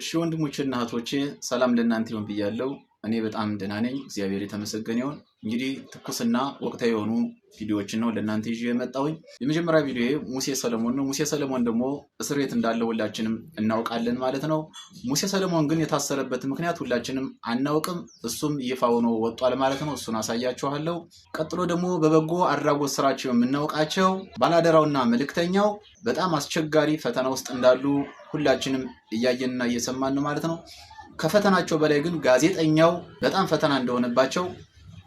እሺ ወንድሞቼና እህቶቼ፣ ሰላም ለእናንተ ይሁን ብያለሁ። እኔ በጣም ደህና ነኝ፣ እግዚአብሔር የተመሰገነ ይሁን። እንግዲህ ትኩስና ወቅታዊ የሆኑ ቪዲዮዎችን ነው ለእናንተ ይዤ የመጣሁኝ። የመጀመሪያ ቪዲዮ ሙሴ ሰለሞን ነው። ሙሴ ሰለሞን ደግሞ እስር ቤት እንዳለ ሁላችንም እናውቃለን ማለት ነው። ሙሴ ሰለሞን ግን የታሰረበት ምክንያት ሁላችንም አናውቅም። እሱም ይፋ ሆኖ ወጧል ማለት ነው። እሱን አሳያችኋለሁ። ቀጥሎ ደግሞ በበጎ አድራጎት ስራቸው የምናውቃቸው ባላደራውና መልእክተኛው በጣም አስቸጋሪ ፈተና ውስጥ እንዳሉ ሁላችንም እያየንና እየሰማን ነው ማለት ነው። ከፈተናቸው በላይ ግን ጋዜጠኛው በጣም ፈተና እንደሆነባቸው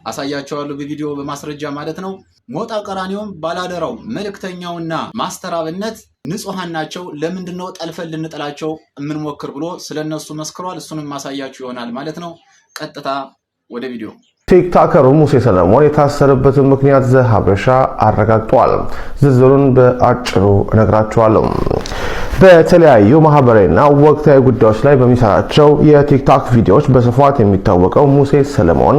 አሳያቸዋለሁ በቪዲዮ በማስረጃ ማለት ነው። ሞጣ ቀራኒዮም፣ ባላደራው፣ መልእክተኛውና ማስተር አብነት ንጹሐን ናቸው። ለምንድን ነው ጠልፈን ልንጥላቸው የምንሞክር ብሎ ስለነሱ መስክሯል። እሱንም ማሳያችሁ ይሆናል ማለት ነው። ቀጥታ ወደ ቪዲዮ። ቲክቶከሩ ሙሴ ሰለሞን የታሰረበትን ምክንያት ዘሀበሻ አረጋግጧል። ዝርዝሩን በአጭሩ እነግራችኋለሁ። በተለያዩ ማህበራዊና ወቅታዊ ጉዳዮች ላይ በሚሰራቸው የቲክቶክ ቪዲዮዎች በስፋት የሚታወቀው ሙሴ ሰለሞን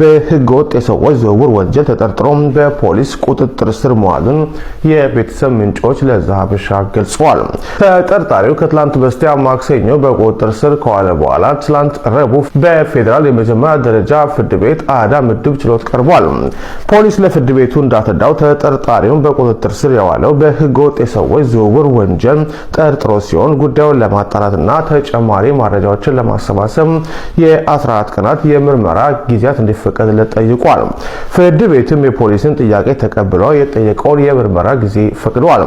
በህገወጥ የሰዎች ዝውውር ወንጀል ተጠርጥሮ በፖሊስ ቁጥጥር ስር መዋሉን የቤተሰብ ምንጮች ለዘሀበሻ ገልጸዋል። ተጠርጣሪው ከትላንት በስቲያ ማክሰኞ በቁጥጥር ስር ከዋለ በኋላ ትላንት ረቡዕ በፌዴራል የመጀመሪያ ደረጃ ፍርድ ቤት አራዳ ምድብ ችሎት ቀርቧል። ፖሊስ ለፍርድ ቤቱ እንዳስረዳው ተጠርጣሪውን በቁጥጥር ስር የዋለው በህገወጥ የሰዎች ዝውውር ወንጀል ጠርጥሮ ሲሆን፣ ጉዳዩን ለማጣራትና ተጨማሪ መረጃዎችን ለማሰባሰብ የ14 ቀናት የምርመራ ጊዜያት እንዲፈቀድለት ጠይቋል። ፍርድ ቤቱም የፖሊስን ጥያቄ ተቀብሎ የጠየቀውን የምርመራ ጊዜ ፈቅዷል።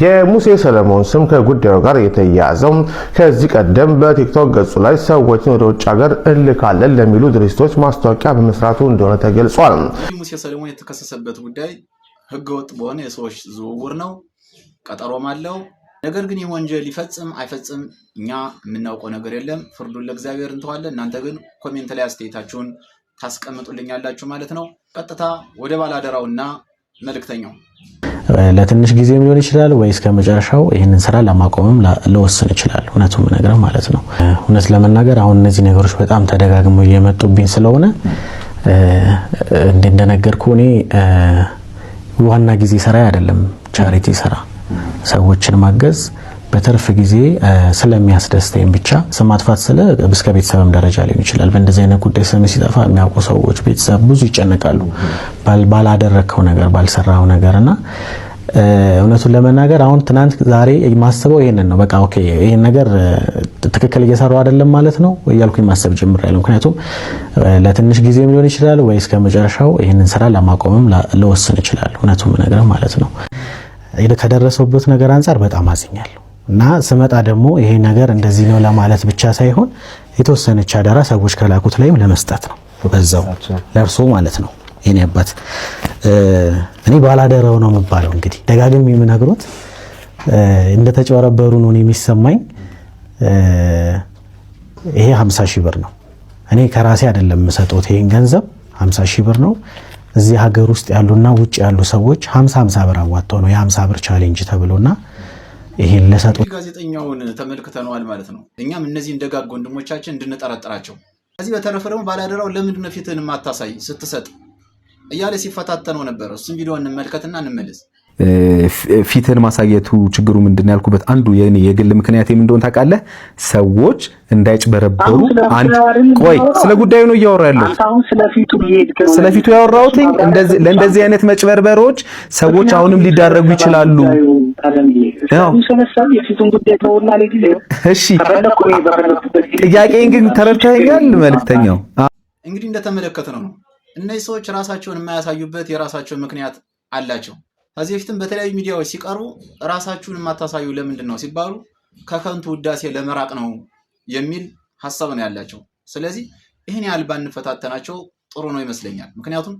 የሙሴ ሰለሞን ስም ከጉዳዩ ጋር የተያያዘው ከዚህ ቀደም በቲክቶክ ገጹ ላይ ሰዎችን ወደ ውጭ ሀገር እንልካለን ለሚሉ ድርጅቶች ማስታወቂያ በመስራቱ እንደሆነ ተገልጿል። ሙሴ ሰለሞን የተከሰሰበት ጉዳይ ህገወጥ በሆነ የሰዎች ዝውውር ነው። ቀጠሮም አለው። ነገር ግን ይህ ወንጀል ይፈጽም አይፈጽም እኛ የምናውቀው ነገር የለም። ፍርዱን ለእግዚአብሔር እንተዋለን። እናንተ ግን comment ላይ አስተያየታችሁን ታስቀምጡልኛላችሁ ማለት ነው። ቀጥታ ወደ ባላደራውና መልእክተኛው። ለትንሽ ጊዜም ሊሆን ይችላል ወይ እስከ መጨረሻው ይህንን ስራ ለማቆምም ልወስን ይችላል። እውነቱን ነገር ማለት ነው። እውነት ለመናገር አሁን እነዚህ ነገሮች በጣም ተደጋግመው እየመጡብኝ ስለሆነ፣ እንደነገርኩ እኔ ዋና ጊዜ ስራ አይደለም charity ስራ፣ ሰዎችን ማገዝ በትርፍ ጊዜ ስለሚያስደስተኝ ብቻ። ስም ማጥፋት ስለ እስከ ቤተሰብም ደረጃ ሊሆን ይችላል። በእንደዚህ አይነት ጉዳይ ስም ሲጠፋ የሚያውቁ ሰዎች፣ ቤተሰብ ብዙ ይጨነቃሉ። ባላደረግከው ነገር፣ ባልሰራው ነገር። እና እውነቱን ለመናገር አሁን ትናንት ዛሬ የማስበው ይሄንን ነው። በቃ okay፣ ይሄን ነገር ትክክል እየሰራው አይደለም ማለት ነው እያልኩኝ ማሰብ ጀምሬያለሁ። ምክንያቱም ለትንሽ ጊዜም ሊሆን ይችላል ወይ እስከ መጨረሻው ይህንን ስራ ለማቆምም ልወስን ይችላል። እውነቱን ነገር ማለት ነው። ከደረሰውበት ነገር አንጻር በጣም አዝኛለሁ እና ስመጣ ደግሞ ይሄ ነገር እንደዚህ ነው ለማለት ብቻ ሳይሆን የተወሰነች አደራ ሰዎች ከላኩት ላይም ለመስጠት ነው፣ በዛው ለእርሶ ማለት ነው። የኔ አባት፣ እኔ ባላደራው ነው የምባለው። እንግዲህ ደጋግሜ የምነግሮት እንደተጨበረበሩ ነው የሚሰማኝ። ይሄ 50 ሺህ ብር ነው። እኔ ከራሴ አይደለም የምሰጠው ይሄን ገንዘብ፣ 50 ሺህ ብር ነው። እዚህ ሀገር ውስጥ ያሉና ውጭ ያሉ ሰዎች 50 50 ብር አዋጥተው ነው የ50 ብር challenge ተብሎና ይሄን ለሰጡ ጋዜጠኛውን ተመልክተነዋል ማለት ነው። እኛም እነዚህን ደጋግ ወንድሞቻችን እንድንጠረጥራቸው። ከዚህ በተረፈ ደግሞ ባላደራው ለምንድን ነው ፊትህን የማታሳይ ስትሰጥ እያለ ሲፈታተነው ነበር። እሱን ቪዲዮ እንመልከትና እንመለስ። ፊትህን ማሳየቱ ችግሩ ምንድን ነው ያልኩበት አንዱ የኔ የግል ምክንያት ምን እንደሆነ ታውቃለህ? ሰዎች እንዳይጭበረበሩ። አንድ ቆይ፣ ስለ ጉዳዩ ነው እያወራ ያለሁት። ስለ ፊቱ ያወራሁት ለእንደዚህ አይነት መጭበርበሮች ሰዎች አሁንም ሊዳረጉ ይችላሉ። እሺ፣ ጥያቄን ግን ተረድተኸኛል? መልክተኛው። እንግዲህ እንደተመለከትነው ነው። እነዚህ ሰዎች ራሳቸውን የማያሳዩበት የራሳቸው ምክንያት አላቸው። ከዚህ በፊትም በተለያዩ ሚዲያዎች ሲቀርቡ ራሳችሁን የማታሳዩ ለምንድን ነው ሲባሉ ከከንቱ ውዳሴ ለመራቅ ነው የሚል ሀሳብ ነው ያላቸው። ስለዚህ ይህን ያህል ባንፈታተናቸው ጥሩ ነው ይመስለኛል። ምክንያቱም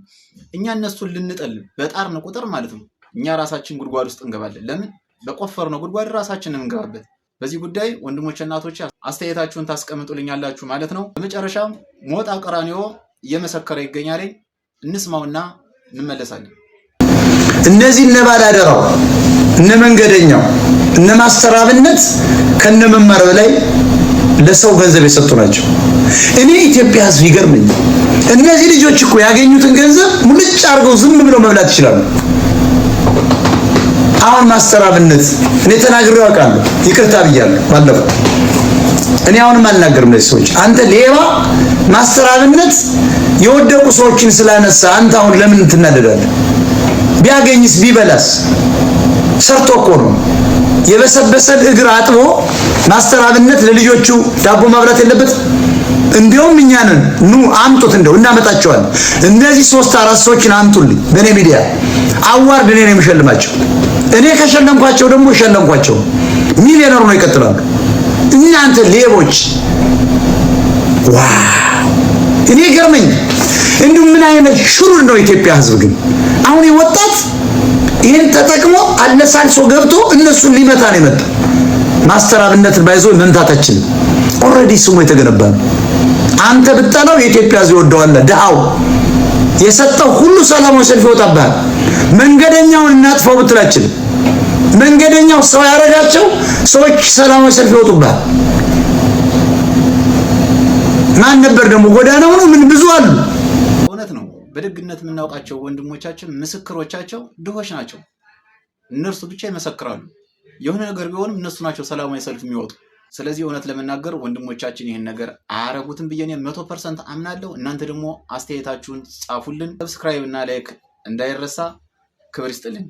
እኛ እነሱን ልንጥል በጣርን ቁጥር ማለት ነው እኛ ራሳችን ጉድጓድ ውስጥ እንገባለን። ለምን? በቆፈርነው ጉድጓድ ራሳችንን እንገባበት። በዚህ ጉዳይ ወንድሞች፣ እናቶች አስተያየታችሁን ታስቀምጡልኛላችሁ ማለት ነው። በመጨረሻም ሞጣ ቀራኒዮ እየመሰከረ ይገኛል። እንስማውና እንመለሳለን። እነዚህ እነ ባላደራው፣ እነ መንገደኛው፣ እነ ማስተር አብነት ከነ መማር በላይ ለሰው ገንዘብ የሰጡ ናቸው። እኔ ኢትዮጵያ ሕዝብ ይገርመኛል። እነዚህ ልጆች እኮ ያገኙትን ገንዘብ ሙልጭ አድርገው ዝም ብለው መብላት ይችላሉ። አሁን ማስተር አብነት እኔ ተናግሬው አውቃለሁ፣ ይቅርታ ብያለሁ። ባለፈው እኔ አሁንም አልናገርም ለዚህ ሰዎች። አንተ ሌባ ማስተር አብነት የወደቁ ሰዎችን ስላነሳ አንተ አሁን ለምን ትናደዳለህ? ቢያገኝስ ቢበላስ? ሰርቶ እኮ ነው። የበሰበሰን እግር አጥቦ ማስተር አብነት ለልጆቹ ዳቦ ማብላት የለበት? እንዲያውም እኛ ነን ኑ አምጡት፣ እንደው እናመጣቸዋለን። እነዚህ ሶስት አራት ሰዎችን አምጡልኝ በእኔ ሚዲያ award እኔ ነው የምሸልማቸው። እኔ ከሸለምኳቸው ደግሞ ሸለምኳቸው፣ ሚሊዮነር ነው ይቀጥላሉ። እናንተ ሌቦች! Wow! እኔ ገርመኝ። እንዲሁ ምን አይነት ሽሩር ነው የኢትዮጵያ ሕዝብ ግን አሁን የወጣት ይህን ተጠቅሞ አለሳልሶ ገብቶ እነሱን ሊመታ ነው የመጣው። ማስተር አብነትን ባይዞ መምታታችን already ስሙ የተገነባ ነው። አንተ ብጠላው የኢትዮጵያ ሕዝብ ይወደዋል። ድሃው የሰጠው ሁሉ ሰላማዊ ሰልፍ ይወጣብሃል። መንገደኛውን እናጥፋው ብትላችን መንገደኛው ሰው ያደረጋቸው ሰዎች ሰላማዊ ሰልፍ ይወጡብሃል። ማን ነበር ደግሞ ጎዳናው ነው ምን ብዙ አሉ። እውነት ነው። በደግነት የምናውቃቸው ወንድሞቻችን ምስክሮቻቸው ድሆች ናቸው። እነርሱ ብቻ ይመሰክራሉ። የሆነ ነገር ቢሆንም እነሱ ናቸው ሰላማዊ ሰልፍ የሚወጡ። ስለዚህ እውነት ለመናገር ወንድሞቻችን ይህን ነገር አያረጉትም ብዬ እኔ 100% አምናለሁ። እናንተ ደግሞ አስተያየታችሁን ጻፉልን። Subscribe እና like እንዳይረሳ። ክብር ይስጥልኝ።